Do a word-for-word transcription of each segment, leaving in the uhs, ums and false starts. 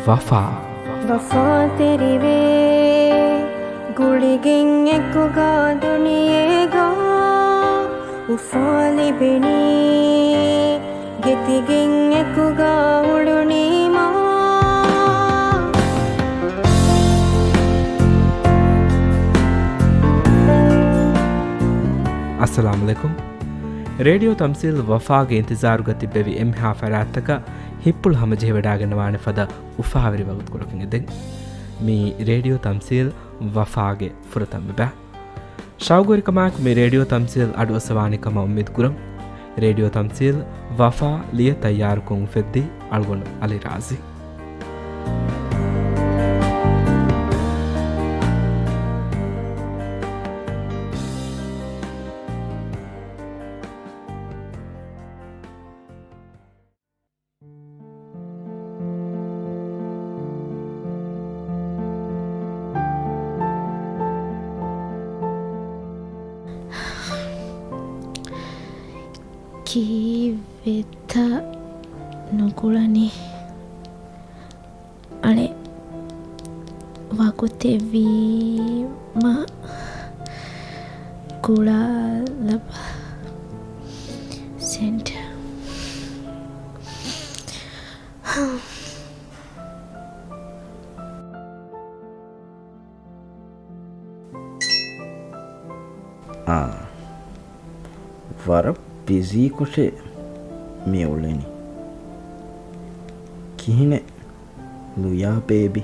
ވަފާ. ވަފާތެރިވޭ ގުޅިގެން އެކުގަ ދުނިޔޭގަ އުފާ ލިބެނީ ގެތިގެން އެކުގަ އުޅުނީމާ. އައްސަލާމު ޢަލައިކުމް. ރޭޑިއޯ ތަމްސީލް ވަފާގެ އިންތިޒާރުގަ ތިއްބެވި އެންމެހާ ފަރާތްތަކަށް ހިތްޕުޅު ހަމަޖެހިވަޑާގަންނަވާނެ ފަދަ އުފާވެރި ވަގުތުކޮޅަކަށް އެދެން. މީ ރޭޑިއޯ ތަމްސީލް ވަފާގެ ފުރަތަމަ ބައި. ޝައުގުވެރިކަމާއެކު މި ރޭޑިއޯ ތަމްސީލް އަޑުއައްސަވާނެ ކަމަށް އުއްމީދު ކުރަން. ރޭޑިއޯ ތަމްސީލް ވަފާ ލިޔެ ތައްޔާރުކޮށް އުފެއްދީ އަޅުގަނޑު އަލީ ރާޒީ. ކީއްވެތަ ނުގުޅަނީ؟ އަޅެ، ވަގުތެއް ވީމަ ގުޅާލަބަ ސެންޓަރ. އާ، ވަރަށް ބިޒީކޮށޭ މި އުޅެނީ. ކިހިނެއް ލުޔާ ބޭބީ؟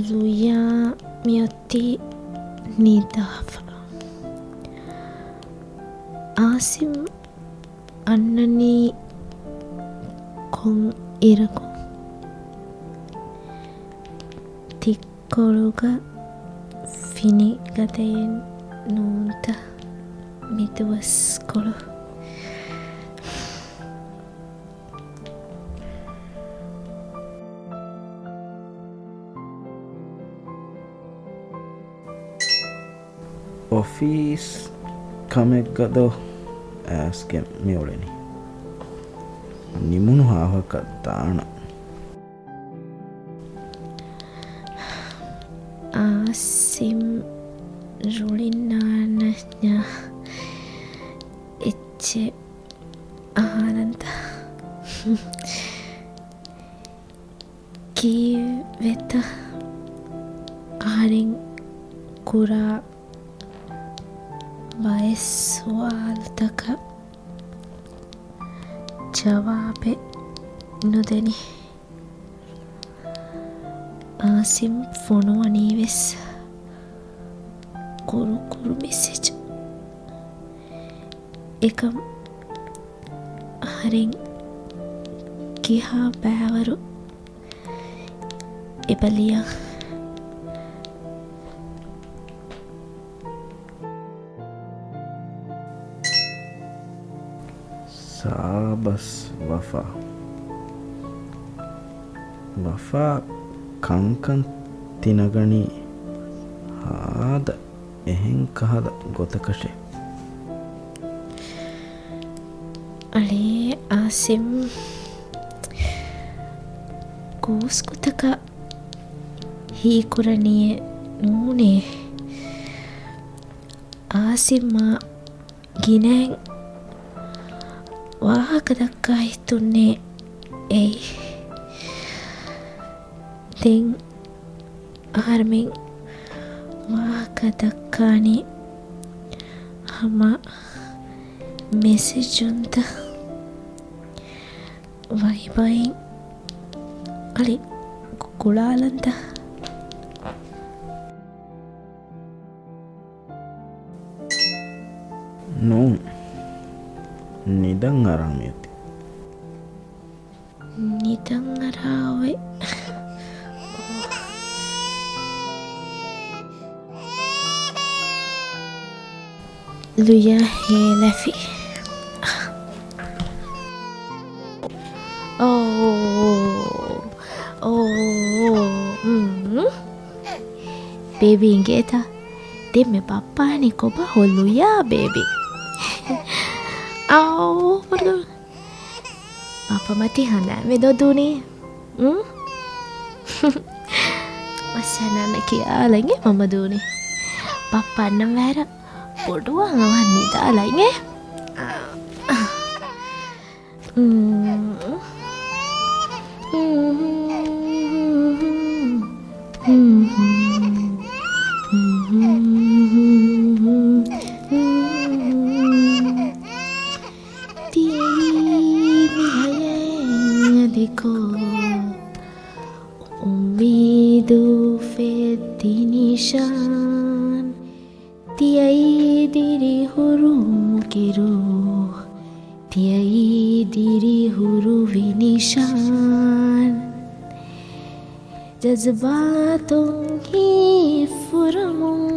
ލުޔާ މިއޮތީ ނިދާފަ. އާސިމް އަންނަނީ ކޮން އިރަކު؟ ތިއްކޮޅުގަ ފިނިގަދައެއް ނޫންތަ މިދުވަސްކޮޅު؟ އޮފީސް ކަމެއްގަ ދޯ އައިސްގެން މިއުޅެނީ. ނިމުނު ހާހަކަށް ދާނަން. އާސިމް ރުޅިންނާނަންޏާ އެއްޗެއް އަހާނަންތަ؟ ކީއްވެތަ އަހަރެން ކުރާ ބައެއް ސުވާލުތަކަށް ޖަވާބެއް ނުދެނީ؟ އާސިމް ފޮނުވަނީވެސް ކުރު ކުރު މެސެޖު. އެކަމް އަހަރެން ކިހާ ބައިވަރު އެބަ ލިޔަން؟ ސާބަސް ވަފާ. ވަފާ ކަންކަން ތިނަގަނީ ހާދަ އެހެން ކަހަލަ ގޮތަކަށޭ. އަޅޭ އާސިމް، ގޯސްގޮތަކަށް ހީކުރަނީއެއް ނޫނޭ. އާސިމްއާ ގިނައިން ވާހަކަ ދައްކާ ހިތުންނޭ އެއީ. ދެން އަހަރެމެން ވާހަކަ ދައްކާނީ ހަމަ މެސެޖުންތަ؟ ވައިބައިން އަޅި ގުޅާލަންތަ؟ ނޫން. ނިދަން އަރާ މިއޮތީ. ނިދަން އަރާ އޮތް. ލުޔާ ހޭލަފި. އޯ، އޯ، އޯ، އުން. ބޭބީ އިނގޭތަ؟ ދެންމެ ބައްޕާ އަނި ކޮބާ ހޯ ލުޔާ ބޭބީ. އާ، އޯ، މަރުދު. ބައްޕަ މަތި ހަނދާން ވެދޯ ދޫނީ؟ އުނ؟ މައްސަނާނަ ކިޔާލަނގެ މަމަ ދޫނީ. ބައްޕަ އަންނަން ވައިރަށް ބޮޑުވާ އަވަހަށް ނިދާލައިގެ. ތިޔައީ މިހަޔޭ އަދިކޮށް އުއްމީދު ފެއްދި ނިޝާން. ތިޔައީ ދިރިހުރުމުގެ ރޫހު، ތިޔައީ ދިރިހުރުވި ނިޝާން. ޖަޒުބާތުން ހިތްފުރަމުން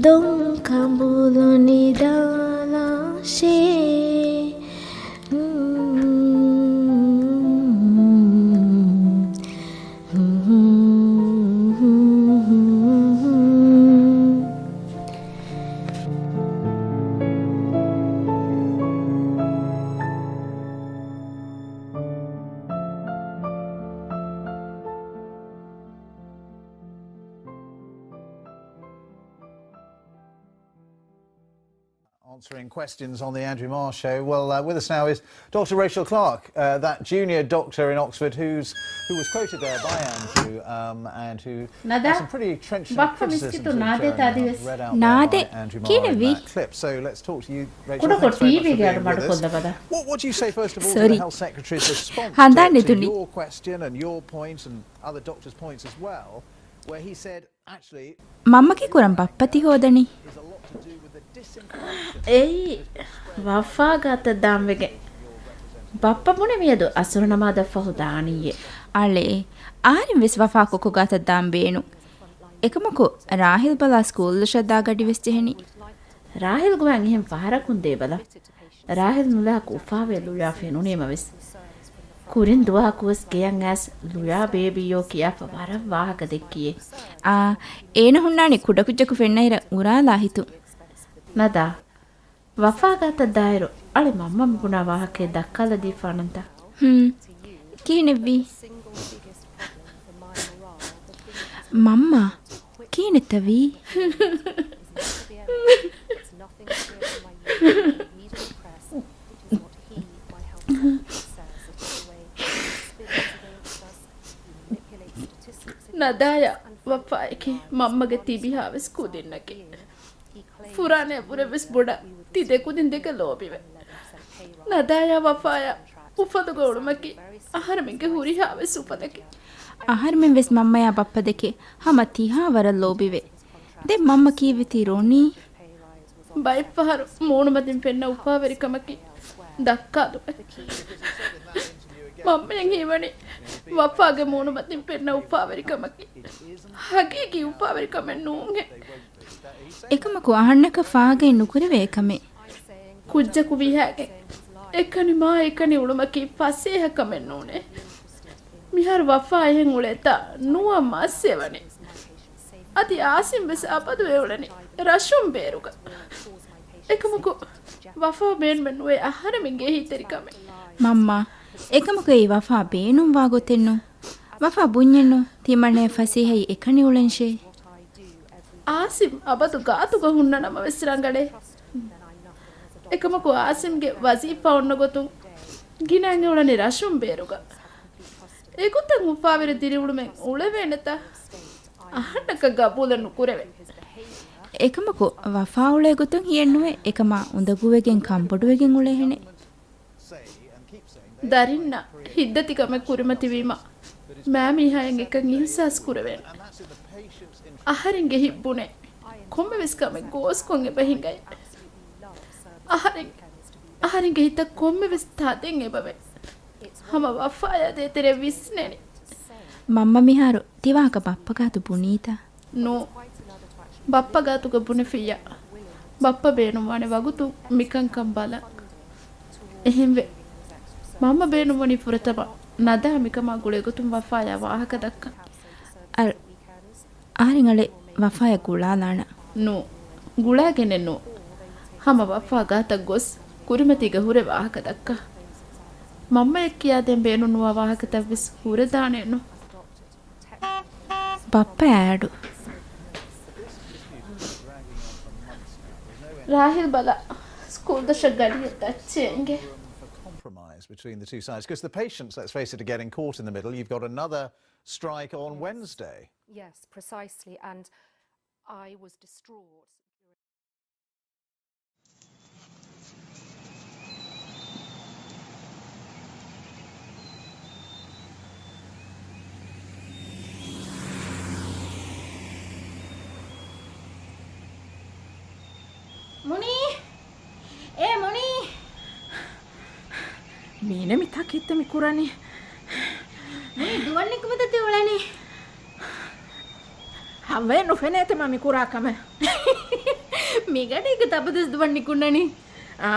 ދޮން ކަނބުލު ނިދާލާށޭ. Answering questions on the Andrew Marr Show. Well, uh, with us now is Doctor Rachel Clark, uh, that junior doctor in Oxford who's, who was quoted there by Andrew, um, and who ނަދާ، has some pretty trenchant ބައްޕަ criticisms މިސްކިތު which, ނާދޭ uh, ތާދިވެސް. Read out there ނާދޭ، by Andrew Marr in ކިހިނެއްވީ؟ That clip. So let's talk to you, Rachel. ކުޑަކޮށް Thanks very much for ޓީވީގެ being with us. އަޑު މަޑުކޮށްލަބަލަ. What, what do you say, first of all, to the Health Secretary's response to, to ހަނދާން ނެތުނީ. Your question and your point and other doctors' points as well, where he said, މަންމަ ކީކުރަން ބައްޕަ ތި ހޯދަނީ؟ އެއީ ވަފާ ގާތަށް ދާންވެގެން. ބައްޕަ ބުނެ މިއަދު އަސުރު ނަމާދަށް ފަހު ދާނީއޭ. އަޅޭ، އަހަރެން ވެސް ވަފާ ކޮކު ގާތަށް ދާން ބޭނުން. އެކަމަކު ރާހިލް ބަލާ ސްކޫލް ލަށަށް ދާ ގަޑި ވެސް ޖެހެނީ. ރާހިލް ގޮވާން އެހެން ފަހަރަކުން ދޭބަލަ. ރާހިލް ނުލާ އުފާވެ ލުޔާ ފެނުނީމަވެސް. ކުރިން ދުވަހަކުވެސް ގެޔަށް އައިސް ލުޔާ ބޭބީއޯ ކިޔާފަ ވަރަށް ވާހަކަ ދެއްކިއޭ. އާ، އޭނަ ހުންނާނީ ކުޑަކުއްޖަކު ފެންނައިރަށް އުރާލާ ހިތުން. ނަދާ، ވަފާ ގާތަށް ދާއިރު އަޅެ މަންމަ މިބުނާ ވާހަކައެއް ދައްކާލަދީފާނަންތަ؟ ހުން. ކިހިނެއްވީ؟ މަންމާ، ކިހިނެއްތަ ވީ؟ ނަދާޔާ ވަފާއަކީ މަންމަގެ ތިބިހާވެސް ކުދިންނަކީ. ފުރާނަޔަށްވުރެ ވެސް ބޮޑަށް ތި ދެ ކުދިން ދެކެ ލޯބިވޭ. ނަދާޔާ ވަފާޔާ އުފަލުގަ އުޅުމަކީ އަހަރެމެންގެ ހުރިހާވެސް އުފަލަކީ. އަހަރެމެން ވެސް މަންމަޔާ ބައްޕަ ދެކެ ހަމަ ތިހާ ވަރަށް ލޯބިވޭ. ދެން މަންމަ ކީއްވެ ތި ރޮނީ؟ ބައެއްފަހަރު މޫނުމަތިން ފެންނަ އުފާވެރިކަމަކީ ދައްކާލުމެއް. މަންމަޔަށް ހީވަނީ ވަފާގެ މޫނުމަތިން ފެންނަ އުފާވެރިކަމަކީ ހަގީގީ އުފާވެރިކަމެއް ނޫންހޭ. އެކަމަކު އަހަންނަކަށް ފާގައިން ނުކުރެވޭ އެކަމެއް. ކުއްޖަކު ވިހާގެން އެކަނި މާ އެކަނި އުޅުމަކީ ފަސޭހަ ކަމެއް ނޫނޭ. މިހާރު ވަފާ އެހެން އުޅޭތާ ނުވަ މައްސެވަނީ. އަދި އާސިމް ވެސް އަބަދު އެ އުޅެނީ ރަށުން ބޭރުގަ. އެކަމަކު ވަފާ ބޭނުމެއް ނުވޭ އަހަރެމެންގެ އެހީތެރިކަމެއް. މަންމާ، އެކަމަކު އެއީ ވަފާ ބޭނުންވާ ގޮތެއްނު. ވަފާ ބުންޏެއްނު، ތިމަންނަޔަށް ފަސޭހައީ އެކަނި އުޅެންށޭ. އާސިމް އަބަދު ގާތުގަ ހުންނަ ނަމަވެސް ރަނގަޅޭ. އެކަމަކު އާސިމްގެ ވަޒީފާ އޮންނަ ގޮތުން ގިނައިން އެ އުޅެނީ ރަށުން ބޭރުގަ. އެގޮތަށް އުފާވެރި ދިރިއުޅުމެއް އުޅެވޭނެތަ؟ އަހަންނަކަށް ގަބޫލެއް ނުކުރެވޭ. އެކަމަކު ވަފާ އުޅޭ ގޮތުން ހިޔެއްނުވޭ، އެކަމާ އުނދަގޫވެގެން ކަންބޮޑުވެގެން އުޅޭހެނެއް. ދަރިންނަށް ހިތްދަތިކަމެއް ކުރިމަތިވީމަ، މާމީހާއަށް އެކަން އިހުސާސް ކުރެވޭނެ. އަހަރެންގެ ހިތް ބުނޭ، ކޮންމެވެސް ކަމެއް ގޯސްކޮށް އެބަ ހިނގައޭ. އަހަރެން، އަހަރެންގެ ހިތަށް ކޮންމެވެސް ތަދެއް އެބަވޭ. ހަމަ ވަފާޔާ ދޭތެރޭ ވިސްނޭނެ. މަންމަ މިހާރު ތި ވާހަކަ ބައްޕަ ގާތު ބުނީތަ؟ ނޫ. ބައްޕަ ގާތުގަ ބުނެފިއްޔާ، ބައްޕަ ބޭނުންވާނެ ވަގުތު މިކަންކަން ބަލަން. އެހެންވެ، މަންމަ ބޭނުންވަނީ ފުރަތަމަ ނަދާ މިކަމާ ގުޅޭގޮތުން ވަފާޔާ ވާހަކަ ދައްކަން. އަ-، އަހަރެން އަޅެ ވަފާޔާ ގުޅާލާނަ. ނޫ، ގުޅާގެނެއް ނޫ. ހަމަ ވަފާ ގާތަށް ގޮސް ކުރިމަތީގަ ހުރެ ވާހަކަ ދައްކަ. މަންމަޔަށް ކިޔާދޭން ބޭނުންނުވާ ވާހަކަތައްވެސް ހުރެދާނެއެއްނު. ބައްޕަ އަޑު. ރާހިލް ބަލަ، ސްކޫލް ދަށަށް ގަޑިއެއް ދައްޗޭ އިނގޭ. For compromise between the two sides, 'cause the patients, let's face it, are getting caught in the middle. You've got another strike on Wednesday. Yes, precisely, and I was distraught. މުނީ! އޭ މުނީ! މީނަ މިތާ ކީއްތަ މި ކުރަނީ؟ މުނީ ދުވަން ނިކުމެތަ ތި އުޅެނީ؟ ހަމަޔަށް ނުފެނޭތަ މަ މި ކުރާ ކަމެއް؟ މިގަޑީގަ ތަބަދަސް ދުވަން ނިކުންނަނީ. އާ،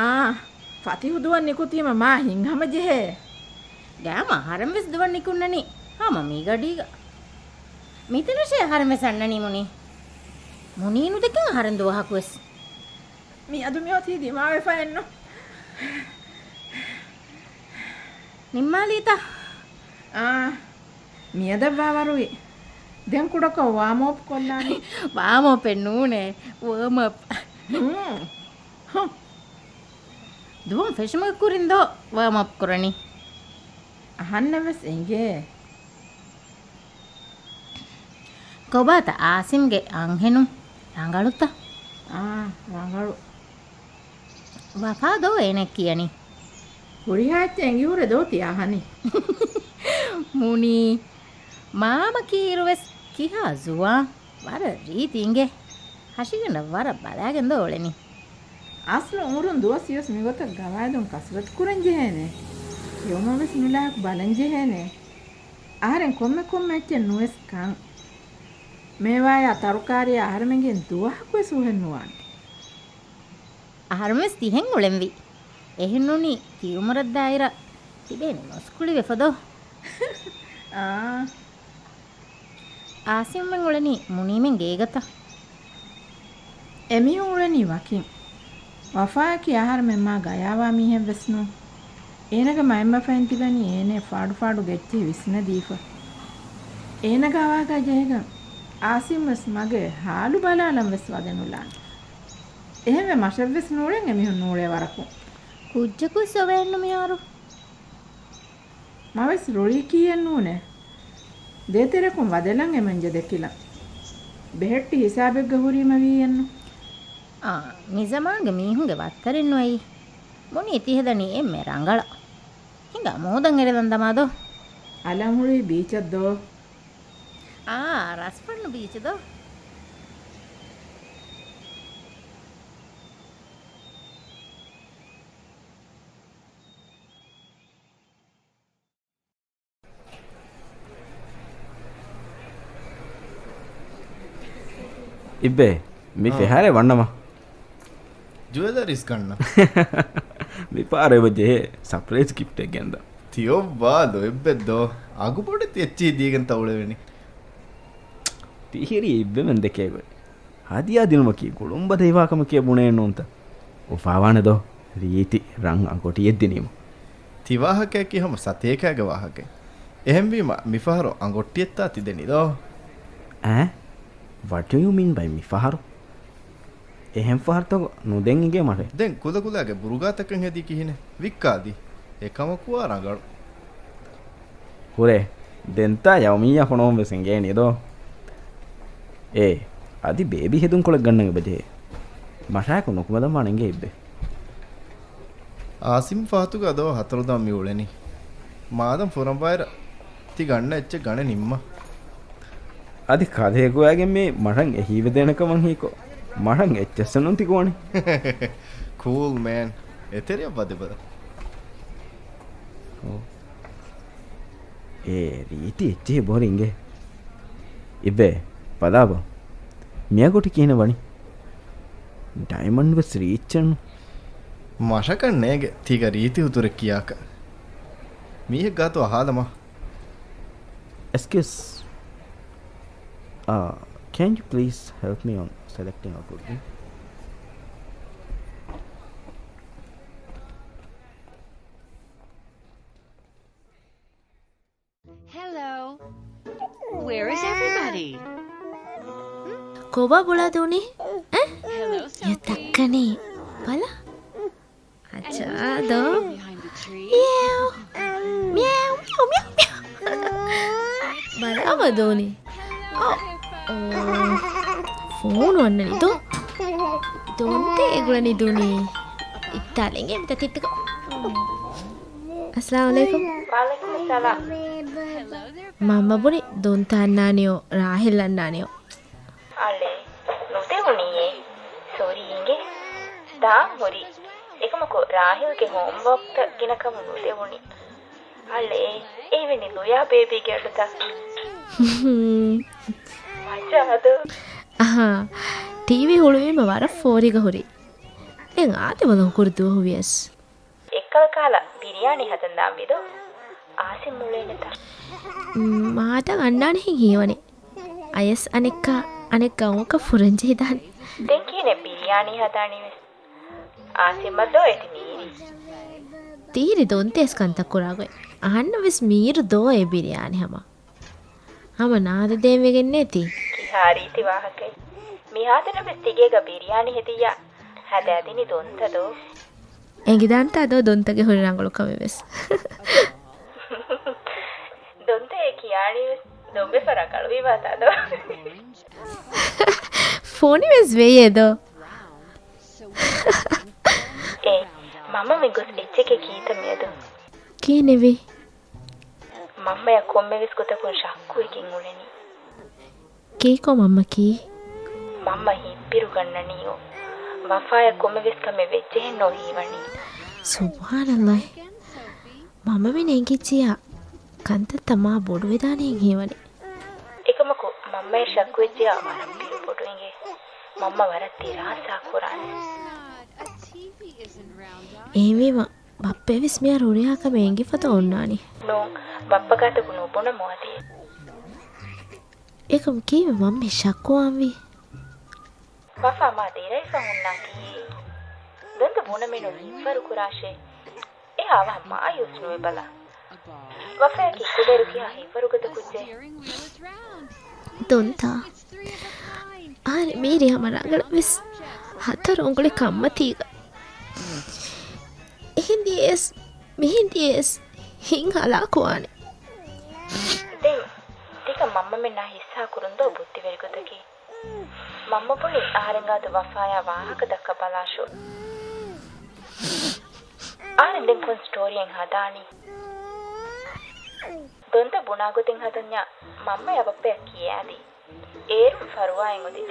ފަތިހު ދުވަން ނިކުތީމަ މާ ހިތް ހަމަޖެހޭ. ގައިމު އަހަރެން ވެސް ދުވަން ނިކުންނަނީ ހަމަ މިގަޑީގަ. މިތަނަށޭ އަހަރެން ވެސް އަންނަނީ މުނީ. މުނީ ނުދެކެން އަހަރެން ދުވަހަކު ވެސް. މިއަދު މިއޮތީ ދިމާވެފައެއްނު. ނިންމާލީތަ؟ އާ، މިއަދަށް ވާވަރުވި. ދެން ކުޑަކޮށް ވާމް އަޕް ކޮށްލާނީ. ވާމް އަޕެއް ނޫނޭ، ވާމް އަޕް. ހުން. ހުން. ދުވަން ފެށުމުގެ ކުރިން ދޯ ވާމް އަޕް ކުރަނީ؟ އަހަންނަށް ވެސް އެނގޭ. ކޮބާތަ އާސިމްގެ އަންހެނުން ރަނގަޅުތަ؟ އާ، ރަނގަޅު. ވަފާ ދޯ އޭނަ ކިޔަނީ؟ ހުރިހާ އެއްޗެއް އެނގިހުރެ ދޯ ތި އަހަނީ؟ މުނީ، މާމަ ކީއިރު ވެސް ކިހާ ޒުވާން. ވަރަށް ރީތި އިނގޭ. ހަށިގަނޑަށް ވަރަށް ބަލާގެން ދޯ އުޅެނީ. އަސްލު އުމުރުން ދުވަސް ވިޔަސް މިގޮތަށް ގަވާއިދުން ކަސްރަތު ކުރަން ޖެހޭނެ. ކިޔުމަށް ވެސް ނުލާހަކު ބަލަން ޖެހޭނެ. އަހަރެން ކޮންމެ ކޮންމެ އެއްޗެއް ނުވެސް ކަން. މޭވާޔާ ތަރުކާރިޔާ އަހަރެމެންގެން ދުވަހަކު ވެސް އުހެއް ނުވާނެ. އަހަރެން ވެސް ތިހެން އުޅެންވީ. އެހެންނޫނީ ތި އުމުރަށް ދާއިރަށް ތިބޭނީ ނުސްކުޅިވެފަ ދޯ؟ އާ. އާސިމްމެން އުޅެނީ މުނީމެން ގޭގަތަ؟ އެމީހުން އުޅެނީ ވަކިން. ވަފާއަކީ އަހަރެމެން މާ ގަޔާވާ މީހެއް ވެސް ނޫން. އޭނަގެ މައިންބަފައިން ތިބެނީ އޭނައަށް ފާޑުފާޑުގެ އެއްޗެހި ވިސްނަދީފަ. އޭނަގެ އަވާގާ ޖެހިގެން އާސިމް ވެސް މަގޭ ހާލު ބަލާލަން ވެސް ވަދެ ނުލާނެ. އެހެންވެ މަށެއްވެސް ނޫޅެން އެމީހުން ނޫޅޭ ވަރަކުން. ކުއްޖަކު ސޮވޭންނު މިހާރު. މަވެސް ރުޅީކީއެއް ނޫނޭ. ދޭތެރެކުން ވަދެލަން އެމަންޖެ ދެކިލަން. ބެހެއްޓި ހިސާބެއްގަ ހުރީމަ ވީއެއްނު. އާ، މިޒަމާންގެ މީހުންގެ ވައްތަރެއްނު އެއީ. މުނީ ތިހަދަނީ އެންމެ ރަނގަޅަށް. ހިނގާ މޫދަށް އެރިލަން ދަމާ ދޯ. އަލަށް ހުޅުވި ބީޗަށް ދޯ. އާ، ރަސްފަންނު ބީޗު ދޯ. އިއްބެ، މި އާ. ފެހާރެ ވަންނަމަ. ޖުވެލަރީސް ގަންނަ. މި ފާރެ އެބަ ޖެހޭ ސަޕްރައިޒް ގިފްޓެއް ގެންދަ. ތިއޮއްވާލު އެއްބެއްދޯ. އަގުބޮޑެތި އެއްޗިހި ދީގެން ތައުޅެވެނީ. ތިހިރީ އިއްބެމެން ދެކޭގޮތް. ހަދިޔާ ދިނުމަކީ ގުޅުން ބަދަހިވާ ކަމަކޭ ބުނޭ ނޫންތަ؟ އުފާވާނެ ދޯ. ރީތި ރަން އަނގޮޓިއެއް ދިނީމަ. ތި ވާހަކައަކީ ހަމަ ސަތޭކައިގެ ވާހަކައެއް. އެހެންވީމަ، މިފަހަރު އަނގޮއްޓިއެއްތާ ތި ދެނީ ދޯ؟ އޭ؟ What do you mean by މިފަހަރު؟ އެހެން ފަހަރުތަކު ނުދެން އިނގޭ މަށެ. ދެން ކުލަކުލާގެ ބުރުގާތަކަށް ހެދީ ކިހިނެއް؟ ވިއްކާލީ. އެކަމަކުވާ ރަނގަޅު. ހުރޭ، ދެންތާ ޔައުމިއްޔާ ފޮނުވަން ވެސް އެނގޭނީ ދޯ؟ އޭ، އަދި ބޭބީ ހެދުންކޮޅެއް ގަންނަން އެބަޖެހޭ. މަށާއެކު ނުކުމެލަން ވާނެ އިނގޭ އިއްބެ. އާސިމް ފަހަތުގަ ދޯ ހަތަރު ދަމް މި އުޅެނީ. މާދަމް ފުރަންވާއިރަށް ތި ގަންނަ އެއްޗެއް ގަނެ ނިންމަ. އަދި ކަލޭގޮވާގެން މި މަށަށް އެހީވެދޭނެ ކަމަށް ހީކޮށް، މަށަށް އެއްޗެއްސެއް ނޫން ތި ގޮވަނީ. ކޫލް މޭން. އެތެރެއަށް ވަދެބަލަ. އޯ. އޭ ރީތި އެއްޗެހި ބޮހޮރި އިނގޭ. އިއްބެ، ބަލާބަ. މިއަގޮޓި ކިހިނެއް ވަނީ؟ ޑައިމަންޑް ވެސް ރީއްޗެއްނު. މަށަކަށް ނޭގެ ތީގަ ރީތި ހުތުރެއް ކިޔާކަށް. މީހެއް ގާތު އަހާލަމާ. Excuse. Uh, can you please help me on selecting a good one? ކޮބާ ބުޅާ ދޫނީ؟ އެ؟ ތައްކަނީ. ބަލަ. އަޗާ ދޯ. މިއާވް. މިއާވް، މިއާވް، މިއާވް. ބަލާ މަ ދޫނީ. އޯ. އޯ. ފޯނު އަންނަނީ ދޯ. ދޮންތެ އެގުޅަނީ ދޫނީ. އިއްތާލެނގޭ މިތަ ތިއްތިކޮ. އައްސަލާމު ޢަލައިކުމް. ވަޢަލައިކުމުއްސަލާމް. މަންމަ ބުނި ދޮންތަ އަންނާނެޔޯ، ރާހިލް އަންނާނެޔޯ. އަޅޭ، ނުދެވުނީއޭ. ސޮރީ އިނގޭ. ދާން ހުރީ. އެކަމަކު ރާހިލްގެ ހޯމްވޯކްތައް ގިނަކަމުން ނުދެވުނީ. އަޅޭ، އެއިވެނި ލުޔާ ބޭބީގެ އަޑުތައް. މަޖާ ދޯ. އަހާ، ޓީވީ ހުޅުވީމަ ވަރަށް ފޯރިގަ ހުރި. ދެން އާދެ ބަލަ ހުކުރު ދުވަހު ވިޔަސް. އެއްކަލަ ކަހަލަ ބިރިޔާނީ ހަދަން ދާންވީ ދޯ؟ އާސިމް އުޅޭނެތަ؟ މާދަން އަންނާނެހެން ހީވަނީ. އަޔަސް އަނެއްކާ އަނެއް ގައުމަކަށް ފުރަން ޖެހިދާނެ. ދެން ކިހިނެއް ބިރިޔާނީ ހަދާނީ ވެސް؟ އާސިމަށް ދޯ އޭތި މީރީ. ތީރި ދޮންތެސް ކަންތައް ކުރާގޮތް. އަހަންނަށް ވެސް މީރު ދޯ އެ ބިރިޔާނި ހަމަ. ހަމަ ނާދެދޭން ވެގެންނޭ ތީ. ކިހާ ރީތި ވާހަކައެއް؟ މިހާތަނަށް ވެސް ތިގޭގަ ބިރިޔާނި ހެދިއްޔާ ހަދާދިނީ ދޮންތަ ދޯ؟ އެނގިދާންތާ ދޯ ދޮންތަގެ ހުރި ރަނގަޅުކަމެއް ވެސް؟ ދޮންތައޭ ކިޔާނީ ވެސް ދޮންބެފަ ރަނގަޅުވީމާތާ ދޯ؟ ފޮނި ވެސް ވެޔޭ ދޯ؟ އޭ، މަންމަ މި ގޮސް އެއްޗެކޭ ކީތަ މިއަދު؟ ކިހިނެއްވީ؟ މަންމަޔަށް ކޮންމެވެސް ގޮތަކުން ޝައްކުވެގެން އުޅެނީ. ކީކޯ މަންމަ ކީ؟ މަންމަ ހިތްބިރުގަންނަނީއޯ. ވަފާޔަށް ކޮންމެވެސް ކަމެއް ވެއްޖެހެންނޯ ހީވަނީ. ސުބްޙާނައްލާހް. މަންމަ މި ނޭނގިއްޖިޔާ ކަންތައްތައް މާ ބޮޑުވެދާނެހެން ހީވަނީ. އެކަމަކު މަންމަޔަށް ޝައްކުވެއްޖިޔާ ވަރަށް ބިރު ބޮޑު އިނގޭ. މަންމަ ވަރަށް ދިރާސާ ކުރާނެ. އެހެންވީމަ، ބައްޕައެވެސް މިހާރު ހުރިހާ ކަމެއް އެނގިފަދަ އޮންނާނީ. ނޫން، ބައްޕަ ގާތަކު ނުބުނަމު އަދި. އެކަމް ކީއްވެ މަންމަ ޝައްކުވާންވީ؟ ވަފާ މާ ދިރައިފަ ހުންނާތީ. ދޮންތަ ބުނަމިނުން ހިތްވަރު ކުރާށޭ. އެ އަވަހަށް މާޔޫސް ނުވެ ބަލަ. ވަފާއަކީ ކުލައިރު ކިހާ ހިތްވަރުގަދަ ކުއްޖެއް. ދޮންތާ. އާރެ މީރި ހަމަ ރަނގަޅަށް ވެސް ހަތަރު އުނގުޅި ކަންމަތީގަ. އެހެން ދިޔަސް، މިހެން ދިޔަސް، ހިން ހަލާކުވާނެ. ދެން ތިކަން މަންމަމެންނާ ހިއްސާ ކުރުން ދޯ ބުއްދިވެރި ގޮތަކީ. މަންމަ ބުނި އަހަރެންގާތު ވަފާޔާ ވާހަކަ ދައްކަ ބަލާށޯ. އަހަރެން ދެން ކޮން ސްޓޯރީއެއް ހަދާނީ؟ ދޮންތަ ބުނާ ގޮތެއް ހަދަންޏާ މަންމަޔާ ބައްޕަޔަށް ކިޔާދީ. އޭރުން ފަރުވާއެއް އޮތީ.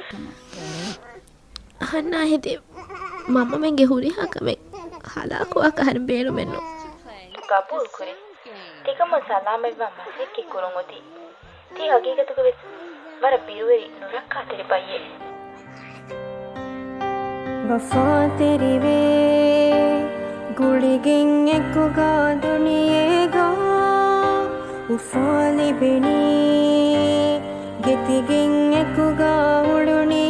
އަހަންނާ ހެދި މަންމަމެންގެ ހުރިހާ ކަމެއް ހަލާކުވާކަށް އަހަރެން ބޭނުމެއްނު. ގަބޫލު ކުރި. ތިކަމުން ސަލާމަތްވާ މަސައްކަތް ކުރުން އޮތީ. ތީ ހަގީގަތުގަ ވެސް ވަރަށް ބިރުވެރި ނުރައްކާތެރި ބައްޔެއް. ވަފާތެރިވޭ ގުޅިގެން އެކުގަ ދުނިޔޭގަ އުފާލިބެނީ. ގެތިގެން އެކުގަ އުޅުނީ.